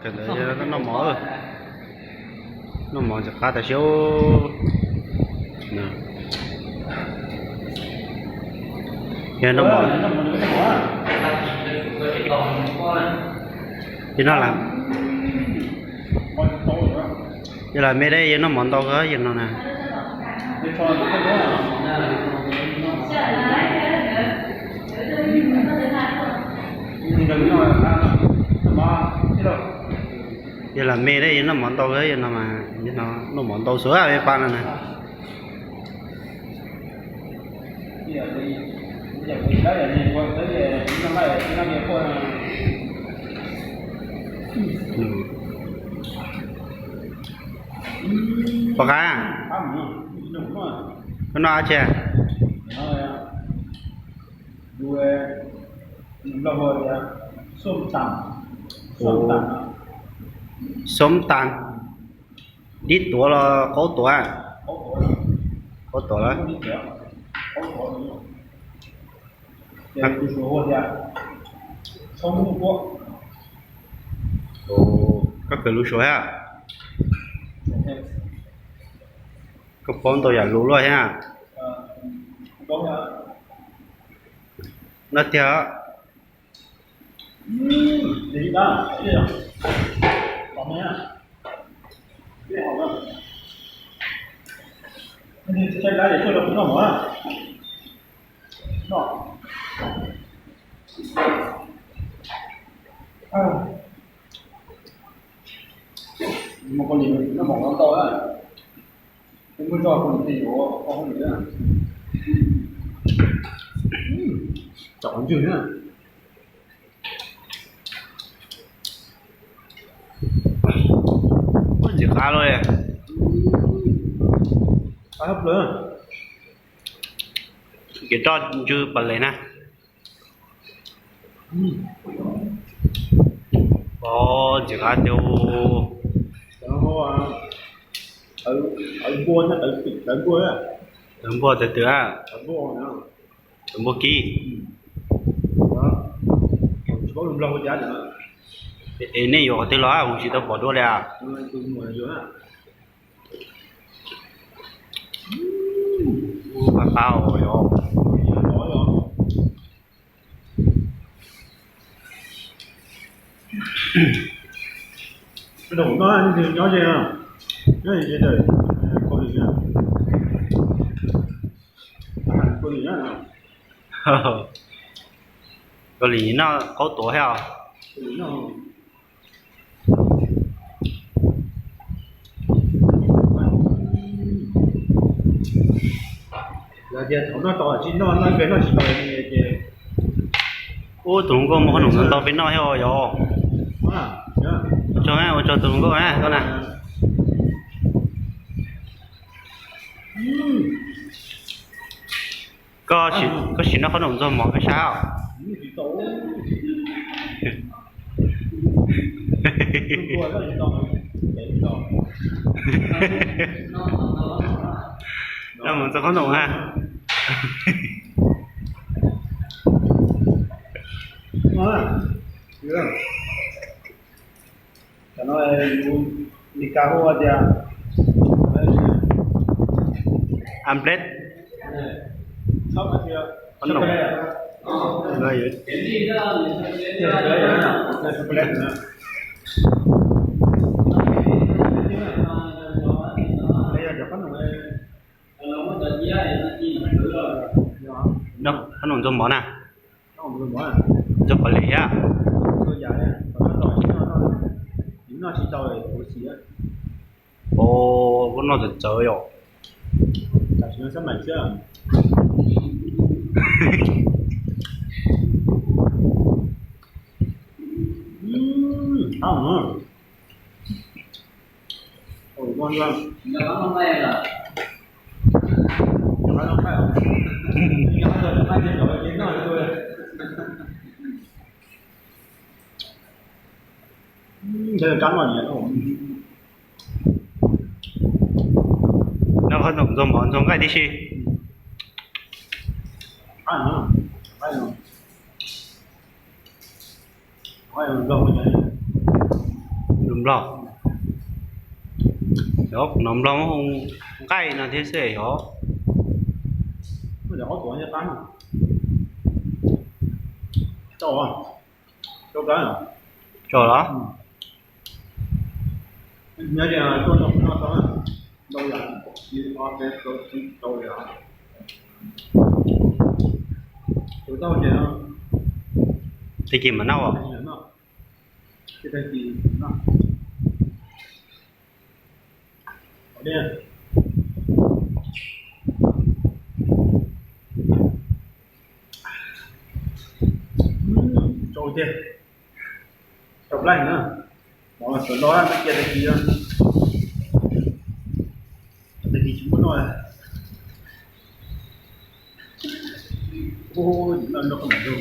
Kawm ntawv noj mov, noj mov ntxim qab tas siab. Yog noj mov, yog noj mov, yog lam me dab yog noj mov ntau kawg yog no na. Yog lam me dab yog noj mov ntau kawg yog no mas, yog no noj mov ntau xwb me pa no na. Pom qab, koj noj dab tsi? Xoob tas, dib tuav los qaub tuav? Qaub tuav lawm. Koj kawm lus Suav thiab? Koj paub ntau yam lus luaj thiab. No tiag. Ntxim qab luaj li. Ces roj ntsw pas les na. Ntxim qab tiag. Tawv npuaj tawv twg? Tawv npuaj kib. Es nej yuav qhov twg los? Kuv tsis tau pom dua li. Qab qab os. Nyob ze, nyob ze Kaus Lim, Kaus Lim noj qaub tuav thiab os. Lawv tias thaum noj tau tsis noj, noj peb noj tsis tau ces. Ub, tus hluas nkauj muab qhob noom ntau peb noj thiab os yog. Ua tsaug, ua tsaug tus hluas nkauj na koj na. Koj, koj sim noj qhob noom ntxuag mov peb saib os. Noj mov ntxuag qhob noom na. Li cas hu tias Amblet. Qhob noom ntxuag mov na. Ntxuag pas les thiab. Os, koj noj txawv txawv yom. Noj qhob noom ntxuag mov ntxuag nqaij tib si. Nplog, yog kuv hnov Nplog muab hu nqaij no thiab xwb yog. Tso los? Tag kis mam noj. Tso tiag, tso plaij na. Mov sawv no cia tag kis, tag kis tsis muab noj. Ub, noj nrog qhov mam zoo.